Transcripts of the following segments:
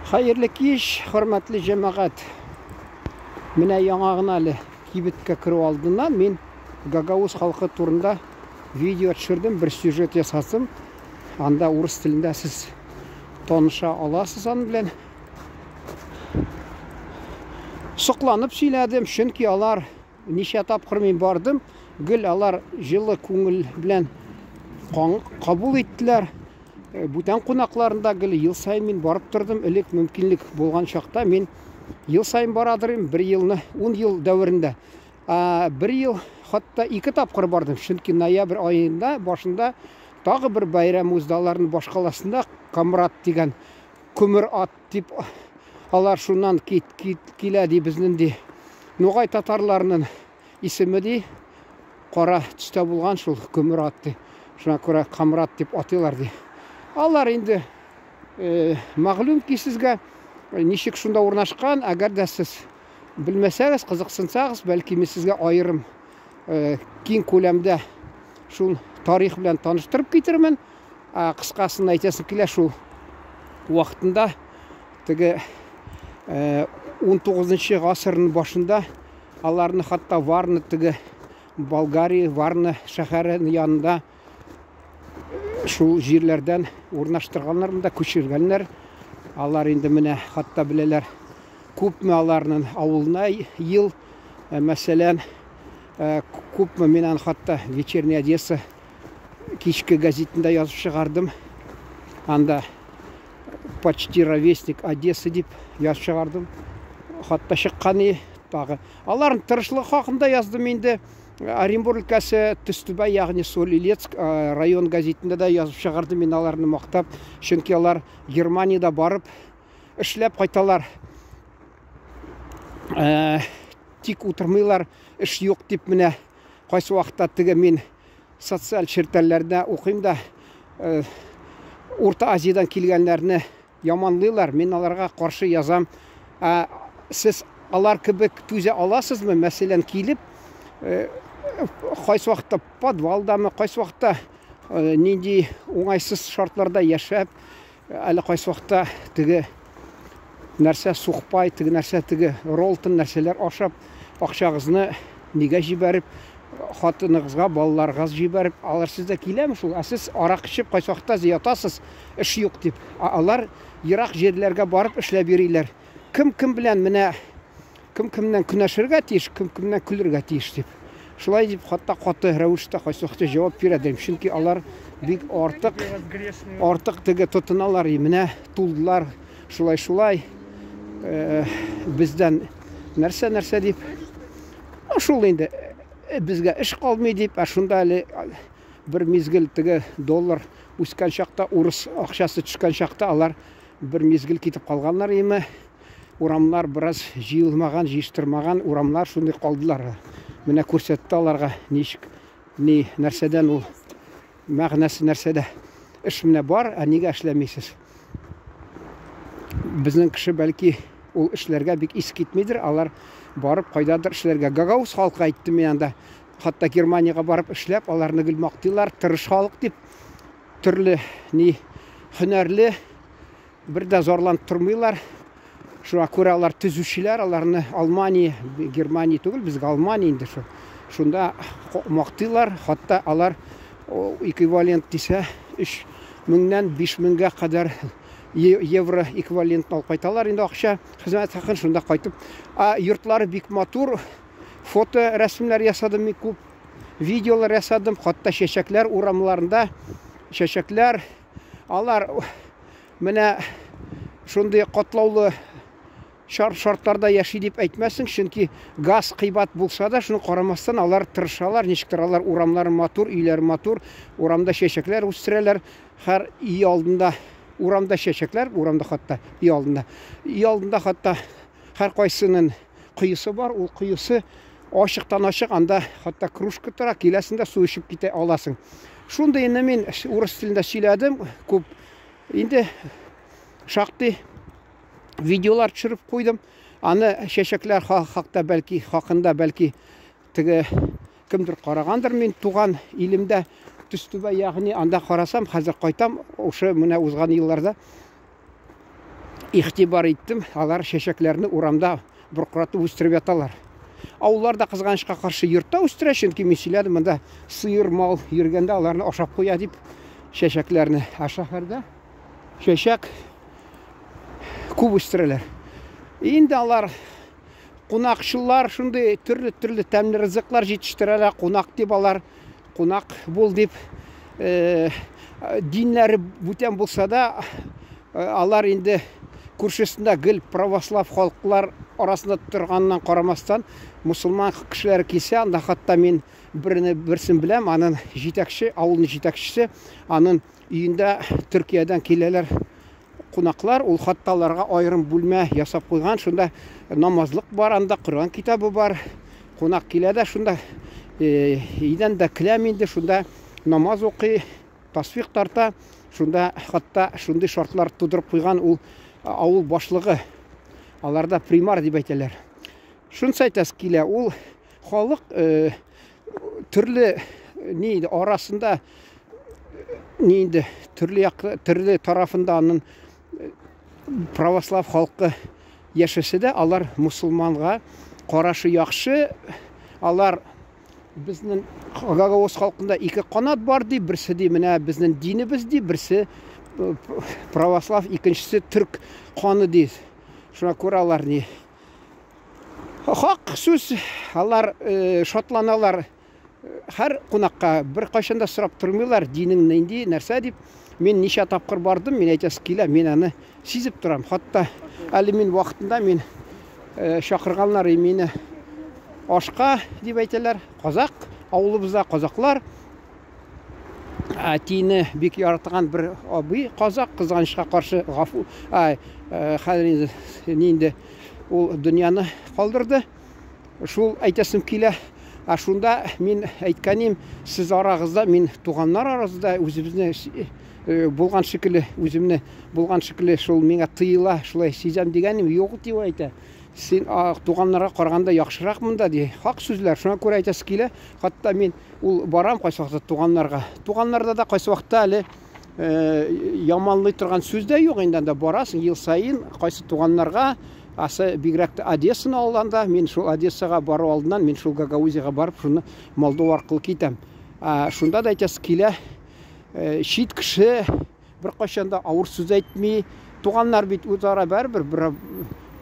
Хәерле кич, хөрмәтле җәмәгать. Менә яңа гына әле кибеткә керү алдыннан мин Гагауз халкы турында видео төшердем, бер сюжет ясадым. Анда урыс телендә сез таныша аласыз аның белән. Сокланып сөйләдем, чөнки алар ничә тапкыр мин бардым, гел алар җылы күңел белән кабул иттеләр. Бүтән кунакларында гел ел саен мин барып тордым. Элек мөмкинлек булган чакта мин ел саен барадыр идем, бер елны, 10 ел дәверендә. Бер ел хатта ике тапкыр бардым, чөнки ноябрь аенда башында тагы бер бәйрәм узды аларның башкаласында, Камрат дигән күмер ат дип алар шуннан кит, кит, килә ди безнең ди. Нугай татарларының Исеме ди, кара төстә булган шул көмер ат ди. Шуңа күрә Камрат дип атыйлар ди. Алар инде э, мәгълүм ки сезгә э, ничек шунда урнашкан, әгәр дә сез белмәсәгез, кызыксынсагыз, бәлки мин сезгә аерым э, киң күләмдә шул тарих белән таныштырып китермен. Ә, кыскасын әйтәсем килә, шул вакытында теге 19 э, гасырның башында Аларны хатта Варна теге Болгария Варна шәһәре янында шул җирләрдән урнаштырганнар, монда күчергәннәр. Алар инде менә хатта беләләр, күпме аларның авылына ел, э, мәсәлән, э, күпме мин аны хатта Вечерняя Одесса кичке газетында язып чыгардым. Анда почти ровесник Одессы дип язып чыгардым. Хатта чыккан и тагы. Аларның тырышлыгы хакында яздым инде. Оренбург өлкәсе Төстүбә, ягъни Соль-Илецк э, район газетында да язып чыгардым мин аларны мактап, чөнки алар Германиядә барып эшләп кайталар. Э, тик утырмыйлар, эш юк дип менә кайсы вакытта теге мин социаль челтәрләрдә укыйм да, э, Урта Азиядән килгәннәрне яманлыйлар, мин аларга каршы язам. Ә сез алар кебек түзә аласызмы? Мәсәлән, килеп, э, кайсы вакытта подвалдамы, кайсы вакытта э, нинди уңайсыз шартларда яшәп, Әле кайсы вакытта теге нәрсә сухпай, теге нәрсә теге ролтон нәрсәләр ашап, акчагызны нигә җибәреп, хатыныгызга, балаларыгыз җибәреп, алар сездә киләме шул? Ә сез арак эчеп кайсы вакытта ятасыз, эш юк дип. Ә алар ерак җирләргә барып эшләп йөриләр. Кем кем белән менә Кем кемнән көнләшергә тиеш, кем кемнән көлергә тиеш дип. Шулай дип хатта каты рәвештә кайсы вакытта җавап бирә дим. Чөнки алар бик артык артык теге тотыналар, менә тулдылар, шулай шулай э, бездән нәрсә нәрсә дип. Шул инде э, безгә эш калмый дип, ә шунда әле бер мизгел теге доллар үскән чакта, урыс акчасы төшкән чакта алар бер мизгел китеп калганнар име. Урамнар бераз җыелмаган, җыештырмаган урамнар шундый калдылар. Менә күрсәтте аларга ничек, ни, нәрсәдән ул мәгънәсе нәрсәдә. Эш менә бар, ә нигә эшләмисез? Безнең кеше бәлки ул эшләргә бик ис китмидер, алар барып кайдадыр эшләргә. Гагауз халкы әйтте мин анда, хатта Германиягә барып эшләп, аларны гел мактыйлар, тырыш халык дип, төрле ни һөнәрле Бер дә зарланып тормыйлар. Шуңа күрә алар төзүчеләр, аларны Алмания, Германия түгел, безгә Алмания инде шул. Шунда мактыйлар, хатта алар эквивалент дисә, 3 меңнән 5 меңгә кадәр евро эквивалентын алып кайталар инде акча, хезмәт хакын шунда кайтып. А йортлары бик матур, фото рәсемнәр ясадым мин күп, видеолар ясадым, хатта чәчәкләр урамларында чәчәкләр. Алар менә шундый катлаулы шар шартларда яши дип әйтмәссең, чөнки газ кыйбат булса да, шуны карамастан алар тырышалар, ничектер алар урамнары матур, өйләре матур, урамда чәчәкләр үстерәләр, һәр өй алдында урамда чәчәкләр, урамда хатта өй алдында. Өй алдында хатта һәр кайсының коесы бар, ул коесы Ачыктан ачык анда хатта кружка тора, киләсең дә су эчеп китә аласың. Шундый инде мин урыс телендә сөйләдем күп. Инде шактый видеолар төшереп куйдым. Аны чәчәкләр хакта бәлки, хакында бәлки теге кемдер карагандыр мин туган илемдә Төстүбә, ягъни анда карасам, хәзер кайтам, ушы менә узган елларда. Игътибар иттем, алар чәчәкләрне урамда боркыратып үстереп яталар. Авыллар да кызганычка каршы йортта үстерә, чөнки мин сөйләдем, монда сыер, мал йөргәндә аларны ашап куя дип чәчәкләрне. Ә шәһәрдә чәчәк күп үстерәләр. Инде алар кунакчылар шундый төрле-төрле тәмле ризыклар җитештерәләр, кунак дип алар кунак бул дип э, диннәре бүтән булса да, э, алар инде күршесендә гел православ халыклар арасында торганнан карамастан, мусульман кешеләре килсә, анда хәтта мин берне берсен беләм, анын җитәкче, авылның җитәкчесе, анын өендә Төркиядән киләләр кунаклар, ул хатта аларга аерым бүлмә ясап куйган, шунда намазлык бар, анда Коръән китабы бар. Кунак килә дә шунда э, идәндә келәм инде, шунда намаз укый, тасбих тарта, шунда хатта шундый шартлар тудырып куйган ул авыл башлыгы. Аларда примар дип әйтәләр. Шунысы әйтәсе килә, ул халык э, төрле ни инде арасында ни инде төрле як төрле тарафында аның э, православ халкы яшәсә дә, алар мусульманга карашы яхшы. Алар безнең гагаоз халкында ике канат бар ди, берсе ди менә безнең динебез ди, берсе э, православ, икенчесе төрк каны ди. Шуңа күрә алар ни Хак сүз, алар э, шатланалар һәр кунакка беркайчан да сорап тормыйлар, динең нинди, нәрсә дип. Мин ничә тапкыр бардым, мин әйтәсе килә, мин аны сизеп торам. Хатта әле мин вакытында мин э, чакырганнар мине ашка дип әйтәләр. Казак авылыбызда казаклар әтине бик яратган бер абый казак, кызганычка каршы гафу, э, хәзер инде инде ул дөньяны калдырды. Шул әйтәсем килә. Ә шунда мин әйткәнем, сез арагызда, мин туганнар арасында үзебезне э, булган шикелле, үземне булган шикелле шул миңа тыела, шулай сизәм дигәнем юк дип әйтә. Син туганнарга караганда яхшырак монда ди. Хак сүзләр. Шуңа күрә әйтәсе килә. Хәтта мин ул барам кайсы вакытта туганнарга. Туганнарда да кайсы вакытта әле э, яманлый торган сүз дә юк инде анда барасың ел саен кайсы туганнарга асы бигрәк тә Одессаны алганда мин шул Одессага бару алдыннан мин шул Гагаузияга барып шуны Молдова аркылы китәм. Шунда да әйтәсе килә, э, чит кеше беркайчан да авыр сүз әйтми. Туганнар бит үзара барыбер бер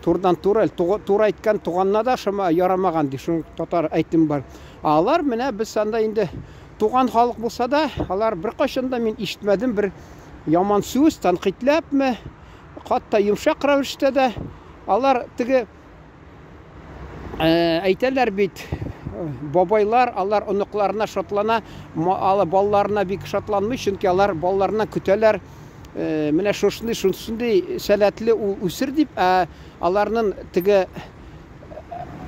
турыдан туры әле туры әйткән туганна да шома ярамаган ди, шуның татар әйтем бар. Алар менә без анда инде туган халык булса да, алар беркайчан да мин ишетмәдем бер яман сүз, тәнкыйтьләпме, хатта йомшак рәвештә дә алар теге э, әйтәләр бит, бабайлар алар оныкларына шатлана, балаларына бик шатланмый, чөнки алар балаларына көтәләр, э, менә шушындый шушындый сәләтле ул үсер дип, ә аларның теге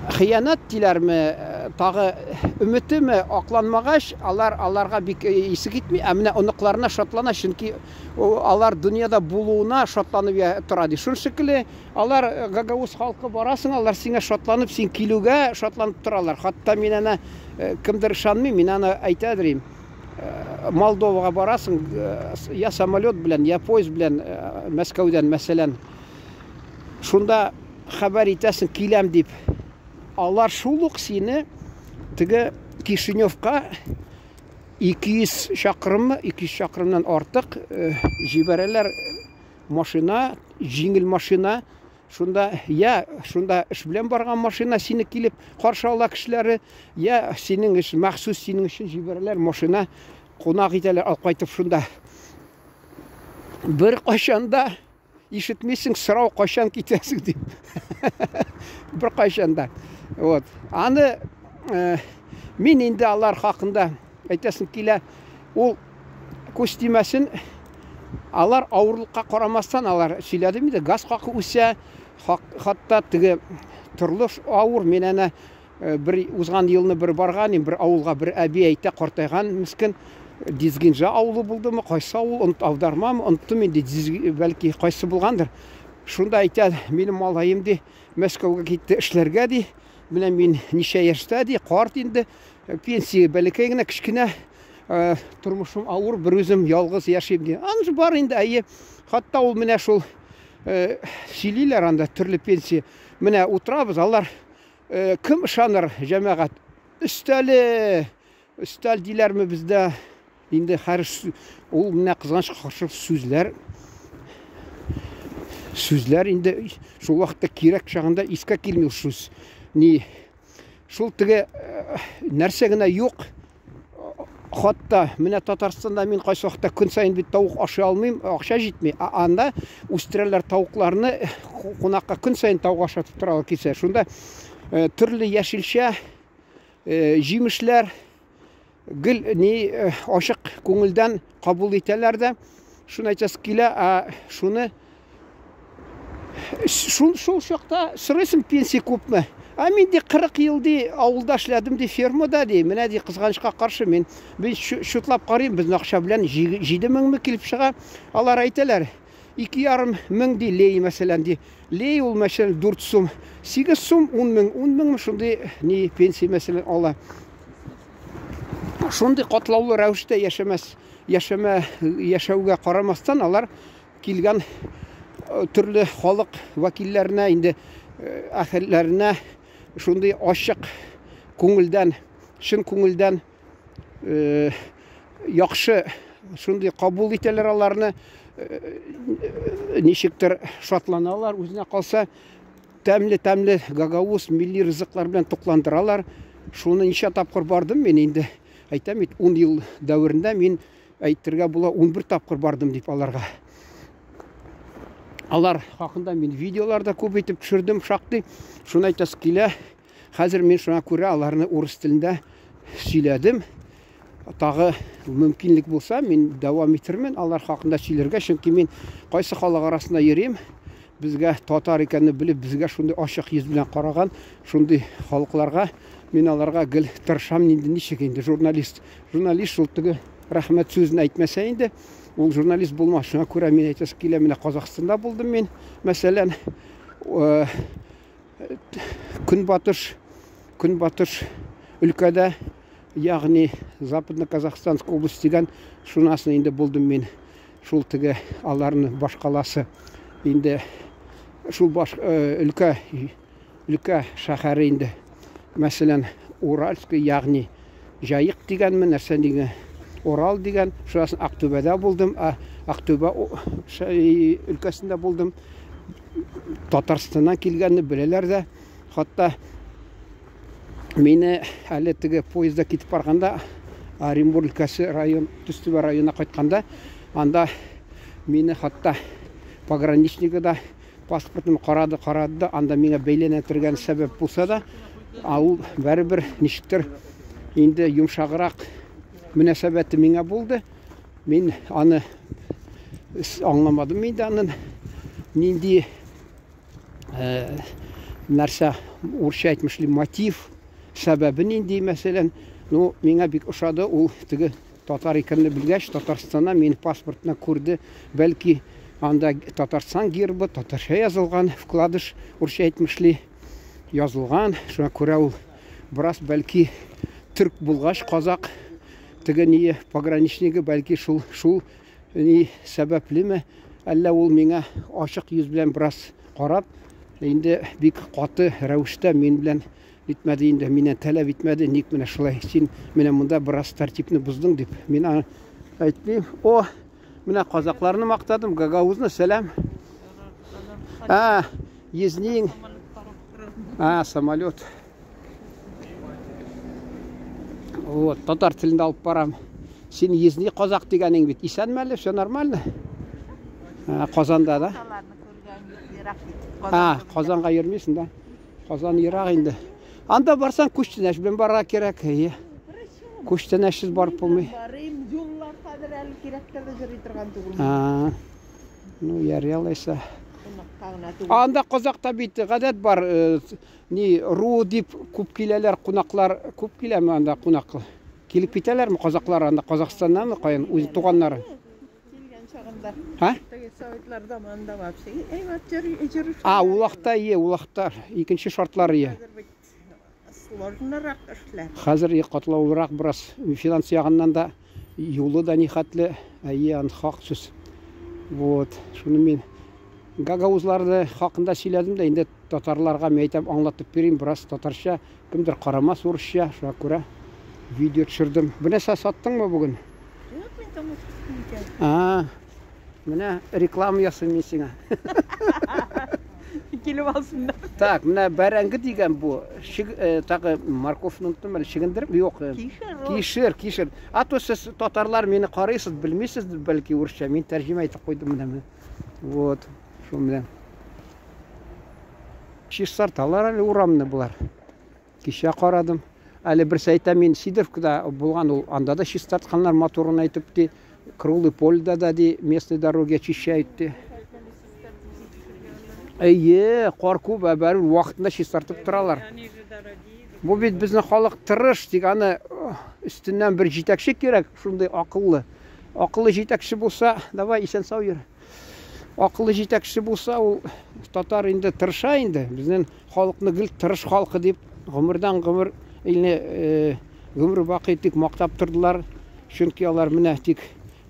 хыянәт диләрме, э, тагы өметеме акланмагач, алар аларга бик исе китми, ә менә оныкларына шатлана, чөнки алар дөньяда булуына шатланып тора ди. Шул шикелле алар э, гагауз халкы барасың, алар сиңа шатланып, син килүгә шатланып торалар. Хатта мин әнә э, кемдер ышанмый, мин аны әйтә дим. Молдовага барасың, я самолет белән, я поезд белән Мәскәүдән, мәсәлән. Шунда хәбәр итәсең, киләм дип. Алар шул ук сине теге Кишиневка 200 чакрыммы, 200 чакрымнан артык э, җибәрәләр машина, җиңел машина. Шунда я шунда эш белән барган машина сине килеп каршы ала кешеләре, я синең өчен махсус синең өчен җибәрәләр машина, кунак итәләр, алып кайтып шунда. Бер кайчан да ишетмисең сорау кайчан китәсең дип. Бер кайчан да. Вот. Аны э, мин инде алар хакында әйтәсем килә, ул күз тимәсен, алар авырлыкка карамастан, алар сөйләдем инде, газ хакы үсә, хатта теге торлыш авыр. Мин әнә Э, бер узган елны бер барган идем, бер авылга бер әби әйтә, картайган мескен, Дизгинжа авылы булдымы, кайсы авыл, онт аудармамы, оныттым инде, бәлки кайсы булгандыр. Шунда әйтә, минем малаем ди, Мәскәүгә китте эшләргә ди. Менә мин ничә яшьтә ди, карт инде, э, пенсия бәләкәй генә, кечкенә, э, тормышым авыр, бер үзем ялгыз яшим ди. Анысы бар инде, әйе. Хатта ул менә шул Сөйлиләр анда төрле пенсия. Менә утырабыз, алар кем ышаныр, җәмәгать? Өстәле, өстәл диләрме бездә? Инде һәр ул менә кызганыч каршы сүзләр сүзләр инде шул вакытта кирәк чагында искә килми ул сүз. Ни шул теге нәрсә генә юк. Хатта менә Татарстанда мин кайсы вакытта көн саен бит тавык ашый алмыйм, акча җитми. Ә анда үстерәләр тавыкларны, кунакка көн саен тавык ашатып торалар килсә. Шунда төрле яшелчә, җимешләр гел ни ачык күңелдән кабул итәләр дә. Шуны әйтәсе килә, ә шуны шул, шул чакта сорыйсың пенсия күпме? Ә мин ди 40 ел ди авылда эшләдем ди фермада ди. Менә ди кызганычка каршы мин мин счетлап карыйм, безнең акча белән 7 меңме килеп чыга. Алар әйтәләр, 2,5 мең ди лей мәсәлән ди. Лей ул мәсәлән 4 сум, 8 сум 10 мең, 10 меңме шундый ни пенсия мәсәлән ала. Шундый катлаулы рәвештә яшәмәс, яшәмә, яшәүгә карамастан алар килгән төрле халык вәкилләренә инде әһелләренә шундый ачык күңелдән, чын күңелдән яхшы шундый кабул итәләр аларны, ничектер шатланалар, үзенә калса тәмле-тәмле гагауз милли ризыклар белән тукландыралар. Шуны ничә тапкыр бардым мин инде, әйтәм бит, 10 ел дәверендә мин әйтергә була 11 тапкыр бардым дип аларга. Алар хакында мин видеолар да күп итеп төшердем шактый. Шуны әйтәсе килә. Хәзер мин шуңа күрә аларны урыс телендә сөйләдем. Тагы мөмкинлек булса, мин дәвам итермен алар хакында сөйләргә, чөнки мин кайсы халык арасында йөрим, безгә татар икәнне белеп, безгә шундый ачык йөз белән караган шундый халыкларга мин аларга гел тырышам инде ничек инде журналист. Журналист шул теге рәхмәт сүзен әйтмәсә инде, ул журналист булмас. Шуңа күрә мин әйтәсе килә, менә Казахстанда булдым мин, мәсәлән, көнбатыш көнбатыш өлкәдә, ягъни Западно-Казахстанская область дигән, шунасын инде булдым мин. Шул теге аларны башкаласы инде шул баш өлкә өлкә шәһәре инде. Мәсәлән, Уральский, ягъни Җаек дигәнме, нәрсә дигән, Урал дигән, шунасын Актүбәдә булдым, ә Актүбә өлкәсендә булдым. Татарстаннан килгәнне беләләр дә. Хатта мине әле теге поездда китеп барганда, Оренбург өлкәсе район, Төстүбә районына кайтканда, анда мине хатта пограничнигы да паспортын карады, карады да, анда миңа бәйләнә торган сәбәп булса да, ул барыбер ничектер инде йомшаграк мөнәсәбәте миңа булды. Мин аны аңламадым инде аның нинди нәрсә, урысча әйтмешли, мотив, сәбәбе нинди, мәсәлән. Ну, миңа бик ошады ул теге татар икәнне белгәч, Татарстаннан мине паспортына күрде. Бәлки, анда Татарстан гербы, татарча язылган, вкладыш, урысча әйтмешли, язылган. Шуңа күрә ул бераз бәлки түрк булгач, казак теге ние пограничнигы, бәлки шул шул ни сәбәплеме, әллә ул миңа ачык йөз белән бераз карап, инде бик каты рәвештә мин белән итмәде инде, миннән таләп итмәде, ник менә шулай син менә монда бераз тәртипне боздың дип. Мин аны әйтмим. О, менә казакларны мактадым, гагаузны, сәлам. А, езнең. А, самолет. Вот, татар телендә алып барам. Син езни казак дигәнең бит. Исәнме әле, все нормально? А, Казанда да? А, Казанга йөрмисең да? Казан ерак инде. Анда барсаң күчтәнәч белән барырга кирәк. Әйе. Күчтәнәчсез барып булмый. Барыйм, юллар хәзер әле кирәктер дә йөри торган түгел. А, ну, ярый алайса. Кунакка гына түгел. Анда Казакта бит гадәт бар, ни ру дип күп киләләр, кунаклар күп киләме анда кунак? Килеп китәләрме казаклар анда Казахстаннанмы, каян үз туганнары? Килгән чагында. Һа? Теге советлар заманында вообще әйбәт йөр. А, ул вакытта ие, ул вакытта икенче шартлар ие. Хәзер бит сложнырак эшләр. Хәзер катлаулырак бераз финанс ягыннан да, юлы да нихәтле, әйе, аны хак сүз. Вот, шуны мин Гагаузларны хакында сөйләдем дә, инде татарларга мин әйтәм, аңлатып бирим бераз татарча. Кемдер карамас урысча, шуңа күрә видео төшердем. Бер нәрсә саттыңмы бүген? Юк, мин тамак тоттым икән. А, менә реклама ясыйм мин сиңа. Килеп алсыннар. Так, менә бәрәңге дигән бу. Шиг, э, тагы морковны оныттым әле, чөгендер? Юк. Э, Кишер. ул. Кишер, кишер. А то сез татарлар мине карыйсыз, белмисез бәлки урысча. Мин тәрҗемә итеп куйдым менә. Вот, шул менә. Чистарталар әле урамны болар. Кичә карадым. Әле берсе әйтә, мин Сидоровкада булган ул, анда да чистартканнар матурын әйтеп ди. Круглый поледа да ди, местные дороги очищают ди. Әйе, кар күп, ә бәрібір вакытында чистартып торалар. Бу бит безнең халык тырыш, тик аны өстеннән бер җитәкче кирәк, шундый акыллы. Акыллы җитәкче булса, давай исән-сау йөр. Акыллы җитәкче булса, ул татар инде тырыша инде. Безнең халыкны гел тырыш халкы дип гомердән гомер илне э, гомер бакый тик мактап тордылар. Чөнки алар менә тик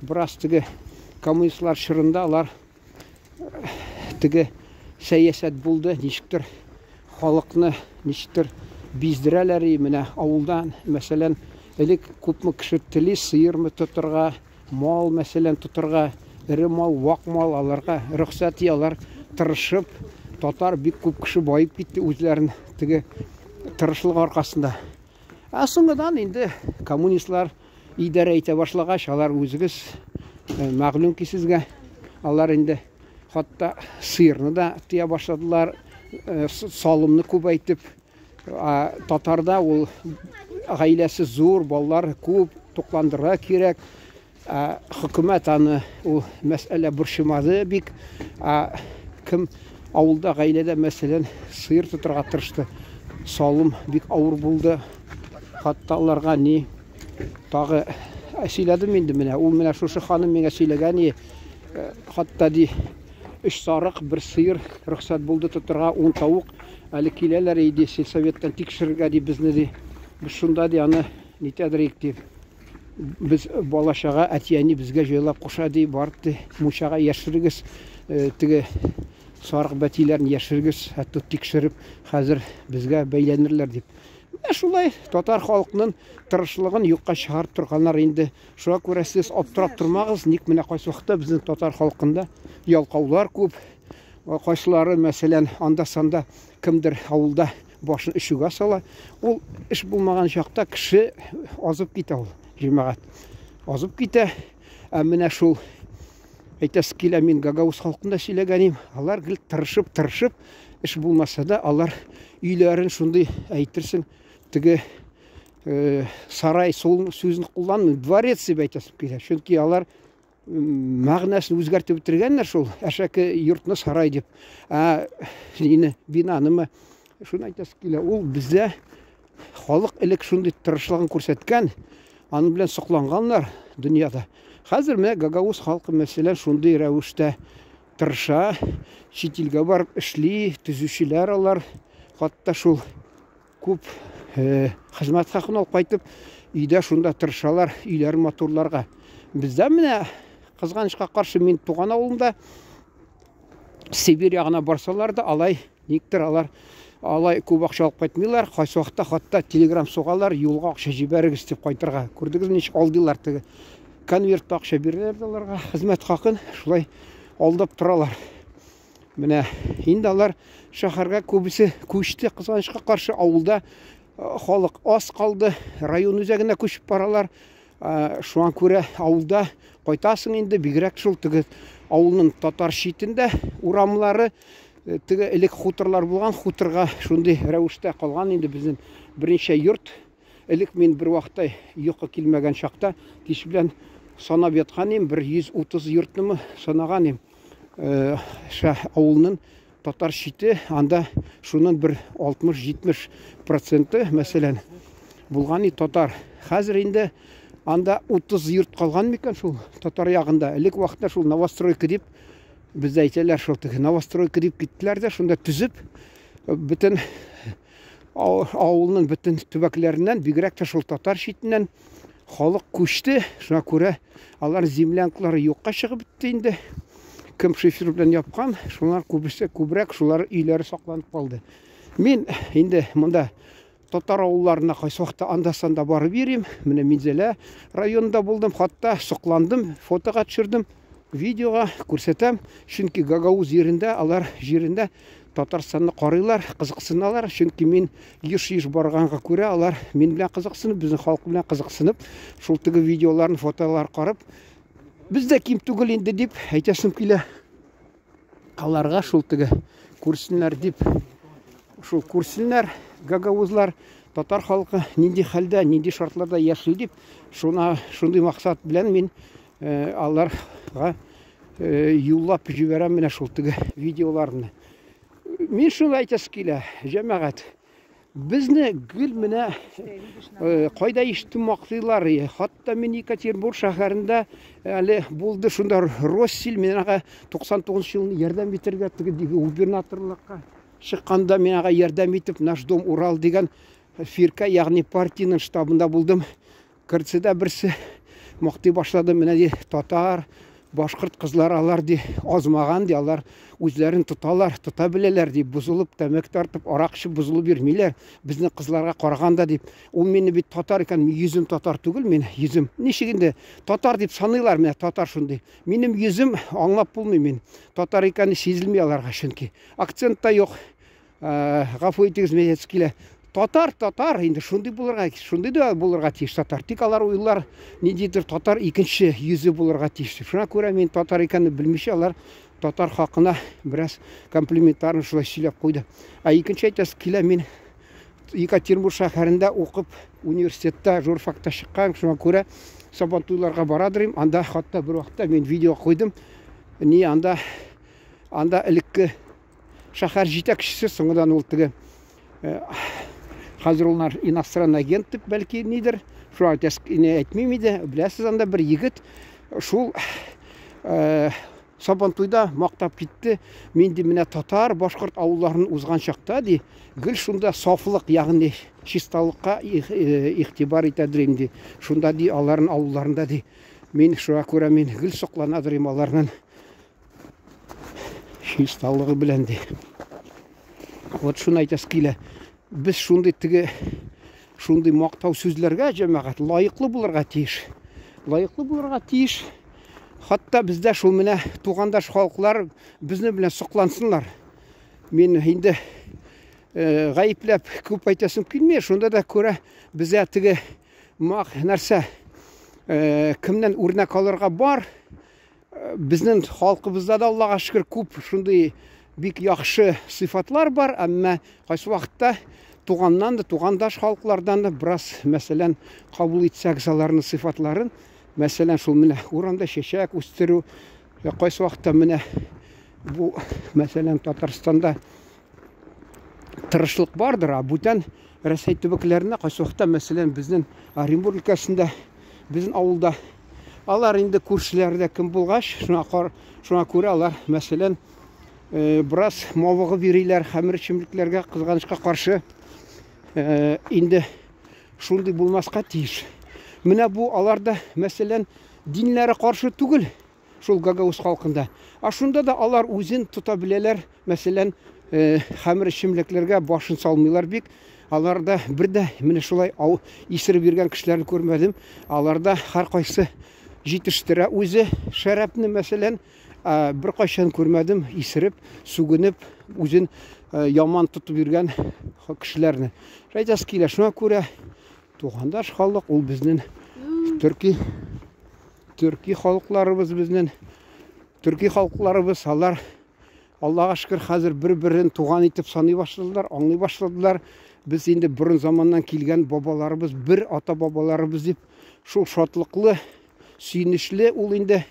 бераз теге коммунистлар чорында алар теге сәясәт булды, ничектер халыкны ничектер биздерәләр и менә авылдан, мәсәлән, элек күпме кеше тели сыермы тотырга, мал, мәсәлән, тотырга, эре мал, вак мал, аларга рөхсәт и алар тырышып, татар бик күп кеше баеп китте үзләрен теге тырышлык аркасында. Ә соңгыдан инде коммунистлар идарә итә башлагач, алар үзегез э, мәгълүм ки сезгә, алар инде хатта сыерны да тыя башладылар, э, салымны күбәйтеп. Татарда ул гаиләсе зур, балалар күп, тукландырырга кирәк. Хөкүмәт аны ул мәсьәлә борчымады бик. Кем авылда гаиләдә мәсәлән сыер тотырга тырышты, салым бик авыр булды. Хатта аларга ни тагы сөйләдем инде менә. Ул менә шушы ханым миңа сөйләгән и хатта ди өч сарык, бер сыер рөхсәт булды тотырга, ун тавык. Әле киләләр иде сельсоветтан тикшерергә ди безне ди. Без шунда ди аны нитәдер ди. Без бала-чага, әти-әни безгә җайлап куша ди, барып ди, мунчага яшерегез, э, теге сарык бәтиләрен яшерегез, хәтта тикшереп хәзер безгә бәйләнерләр дип. Менә шулай татар халкының тырышлыгын юкка чыгарып торганнар инде. Шуңа күрә сез аптырап тормагыз, ник менә кайсы вакытта безнең татар халкында ялкаулар күп. Кайсылары, мәсәлән, анда-санда кемдер авылда башын эчүгә сала. Ул эш булмаган чакта кеше азып китә ул, җәмәгать. Азып китә. Ә менә шул әйтәсе килә, мин гагауз халкында сөйләгәнем, алар гел тырышып, тырышып, эш булмаса да, алар өйләрен шундый әйтерсең, теге э, сарай сол сүзен кулланмый, дворец дип әйтәсем килә. Чөнки алар мәгънәсен үзгәртеп бетергәннәр шул әшәке йортны сарай дип. Ә нине бинанымы шуны әйтәсе килә. Ул бездә халык элек шундый тырышлыгын күрсәткән, аның белән сокланганнар дөньяда. Хәзер менә гагауз халкы мәсәлән шундый рәвештә тырыша, чит илгә барып эшли, төзүчеләр алар, хатта шул күп э, хезмәт хакын алып кайтып, өйдә шунда тырышалар, өйләрен матурларга. Бездә менә кызганычка каршы мин туган авылымда Сибирь ягына барсалар да, алай никтер алар алай күп акча алып кайтмыйлар. Кайсы вакытта хатта телеграм сугалар, юлга акча җибәрегез дип кайтырга. Күрдегез ничек алдылар теге. Конвертта акча бирәләр дә аларга, хезмәт хакын шулай алдап торалар. Менә инде алар шәһәргә күбесе күчте, кызганычка каршы авылда э, халык аз калды, район үзәгенә күчеп баралар. Э, шуңа күрә авылда кайтасың инде, бигрәк шул теге авылның татар читендә урамлары, э, теге элек хуторлар булган, хуторга шундый рәвештә калган инде безнең берничә йорт. Элек мин бер вакытта йокы килмәгән чакта кич белән санап яткан идем, бер 130 йортнымы санаган идем. Э, авылның татар чите, анда шуннан бер 60-70 проценты, мәсәлән, булган и татар. Хәзер инде анда 30 йорт калган микән шул татар ягында. Элек вакытта шул новостройка дип бездә әйтәләр шул теге новостройка дип киттеләр дә, шунда төзеп бөтен авылның бөтен төбәкләреннән, бигрәк тә шул татар читеннән халык күчте. Шуңа күрә алар землянкалары юкка чыгып бетте инде. Кем шифер белән япкан, шулар күбесе күбрәк шулар өйләре сакланып калды. Мин инде монда татар авылларына кайсы вакытта анда-санда барып йөрим. Менә Минзәлә районында булдым, хатта сокландым, фотога төшердем, видеога күрсәтәм. Чөнки Гагауз җирендә, алар җирендә Татарстанны карыйлар, кызыксыналар. Чөнки мин еш-еш барганга күрә, алар мин белән кызыксынып, безнең халык белән кызыксынып, шул теге видеоларын, фотолар карап, без дә ким түгел инде дип әйтәсем килә. Аларга шул теге күрсеннәр дип, шул күрсеннәр гагаузлар, татар халкы нинди хәлдә, нинди шартларда яши дип, шуна шундый максат белән мин э, аларга э, юллап җибәрәм менә шул теге видеоларны. Мин шуны әйтәсе килә, җәмәгать, Безне гел менә э, кайда ишеттем мактыйлар. Хатта мин Екатеринбург шәһәрендә әле булды шунда Россель мин ага 99 елны ярдәм итәргә теге губернаторлыкка чыкканда мин ага ярдәм итеп Наш дом Урал дигән фирка, ягъни партиянең штабында булдым. КРЦда берсе мактый башлады, менә ди, татар, башкорт кызлары алар ди, азмаган ди, алар үзләрен тоталар, тота беләләр ди, бозылып, тәмәке тартып, арак эчеп бозылып йөрмиләр, безнең кызларга караганда дип. Ул мине бит татар икән, йөзем татар түгел мин, йөзем. Ничек инде татар дип саныйлар, менә татар шундый. Минем йөзем аңлап булмый мин. Татар икәне сизелми аларга чөнки. Акцент та юк. Э, гафу итегез, мин әйтәсе килә. Татар, татар, инде шундый булырга, шундый да булырга тиеш татар. Тик алар уйлар ниндидер татар икенче йөзе булырга тиеш дип. Шуңа күрә мин татар икәнне белмичә алар татар хакына бераз комплиментарны шулай сөйләп куйды. Ә икенче әйтәсе килә, мин Екатеринбург шәһәрендә укып, университетта журфакта чыккан, шуңа күрә Сабантуйларга барадыр идем. Анда хатта бер вакытта мин видео куйдым. Ни анда анда элекке шәһәр җитәкчесе, соңыннан ул теге э, хәзер ул иностранный агент дип бәлки нидер, шулай әйтмим иде, беләсез, анда бер егет шул э, Сабантуйда мактап китте. Мин ди менә татар, башкорт авылларын узган чакта ди, гел шунда сафлык, ягъни чисталыкка э, игътибар итәдер инде. Шунда ди аларын авылларында ди. Мин шуңа күрә мин гел сокланадыр идем аларның чисталыгы белән ди. Вот шуны әйтәсе килә. Без шундый теге шундый мактау сүзләргә җәмәгать лаеклы булырга тиеш. Лаеклы булырга тиеш. Хатта бездә шул менә тугандаш халыклар безне белән соклансыннар. Мин инде э, гаепләп күп әйтәсем килми, шунда да күрә безгә теге мак нәрсә э, кемнән үрнәк алырга бар. Безнең халкыбызда да Аллага шөкер күп шундый бик яхшы сыйфатлар бар, әмма кайсы вакытта туганнан да, тугандаш халыклардан да бераз, мәсәлән, кабул итсәк аларның сыйфатларын, мәсәлән, шул менә урамда чәчәк үстерү, кайсы вакытта менә бу, мәсәлән, Татарстанда тырышлык бардыр, ә бүтән Рәсәй төбәкләрендә кайсы вакытта, мәсәлән, безнең Оренбург өлкәсендә, безнең авылда алар инде күршеләрдә кем булгач, шуңа кар, шуңа күрә алар, мәсәлән, э, бераз мавыгып йөриләр хәмер эчемлекләргә, кызганычка каршы, э, инде шундый булмаска тиеш. Менә бу аларда, мәсәлән, диннәре каршы түгел, шул гагауз халкында. Ә шунда да алар үзен тота беләләр, мәсәлән, э, хәмер эчемлекләргә башын салмыйлар бик. Аларда бер дә менә шулай ау исереп йөргән кешеләрне күрмәдем. Аларда һәркайсы җитештерә үзе шәрабны, мәсәлән, ә, беркайчан күрмәдем исереп, сүгенеп, үзен э, яман тотып йөргән кешеләрне. Әйтәсе килә, шуңа күрә тугандаш халык ул безнең төрки Төрки халыкларыбыз безнең, төрки халыкларыбыз, алар Аллага шөкер, хәзер бер-берен туган итеп саный башладылар, аңлый башладылар. Без инде борын заманнан килгән бабаларыбыз, бер ата-бабаларыбыз дип, шул шатлыклы, сөенечле ул инде,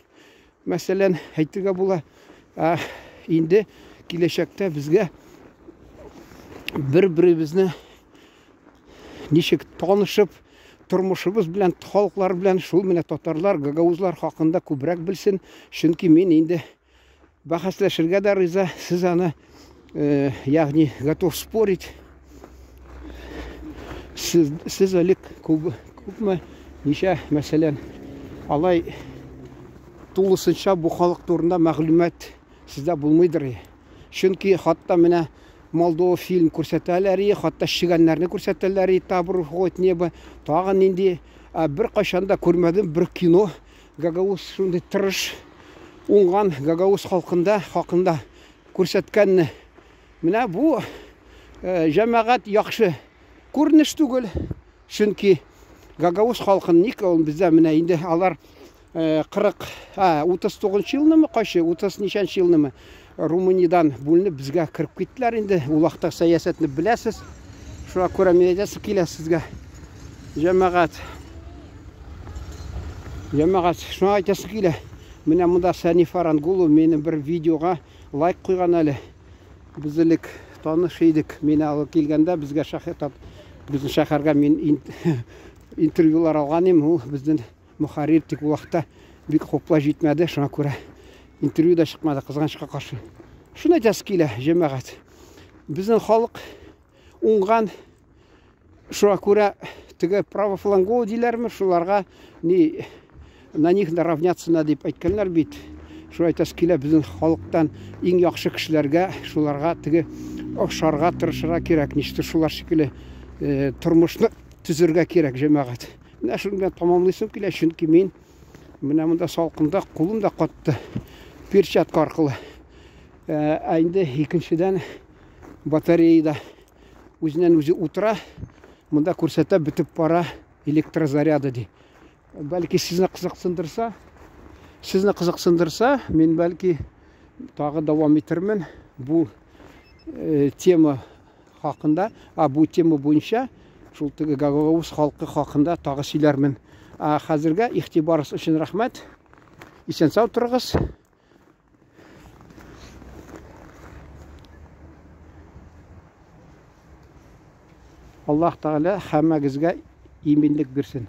мәсәлән, әйтергә була. Ә инде киләчәктә безгә бер-беребезне ничек танышып, тормышыбыз белән, халыклар белән, шул менә татарлар, гагаузлар хакында күбрәк белсен. Чөнки мин инде бәхәсләшергә дә риза, сез аны, э, ягъни готов спорить. Сез, сез элек күп, күпме, ничә, мәсәлән, алай тулысынча бу халык турында мәгълүмат Сездә булмыйдыр. Чөнки хатта менә Молдова фильм күрсәтәләр, хатта чегәннәрне күрсәтәләр, Табор уходит небо, тагын нинди, бер кайчан да күрмәдем бер кино гагауз шундый тырыш, уңган гагауз халкында хакында күрсәткәнне. Менә бу җәмәгать яхшы күренеш түгел. Чөнки гагауз халкын ник ул бездә менә инде алар 40, 39 елнымы, кайсы, 30 ничәнче елнымы Румыниядән бүленеп безгә кереп киттеләр инде. Ул вакытта сәясәтне беләсез. Шуңа күрә мин әйтәсе килә сезгә. Җәмәгать. Җәмәгать, шуңа әйтәсе килә. Менә монда Сәниф Арангулов минем бер видеога лайк куйган әле. Без элек таныш идек. Мин алып килгәндә безгә шәһәр, безнең шәһәргә мин интервьюлар алган идем. Ул безнең мөхәррир, тик ул вакытта бик хуплап җитмәде, шуңа күрә интервью да чыкмады, кызганычка каршы. Шуны әйтәсе килә, җәмәгать. Безнең халык уңган, шуңа күрә теге правофланговый диләрме, шуларга ни на них равняться надо дип әйткәннәр бит. Шулай әйтәсе килә, безнең халыктан иң яхшы кешеләргә, шуларга теге охшарга тырышырга кирәк. Ничектер шулар шикелле тормышны төзергә кирәк, җәмәгать. Менә шуны белән тамамлыйсым килә, чөнки мин менә монда салкында кулым да катты перчатка аркылы. Ә инде икенчедән батарея да үзеннән үзе утыра. Монда күрсәтә бетеп бара электрозаряды ди. Бәлки сезне кызыксындырса, сезне кызыксындырса, мин бәлки тагы дәвам итермен бу тема хакында, а бу тема буенча шул теге Гагауз халкы хакында тагы сөйләрмен. Ә хәзергә игътибарыгыз өчен рәхмәт. Исән сау торыгыз. Аллаһ Тәгалә һәммәгезгә иминлек бирсен.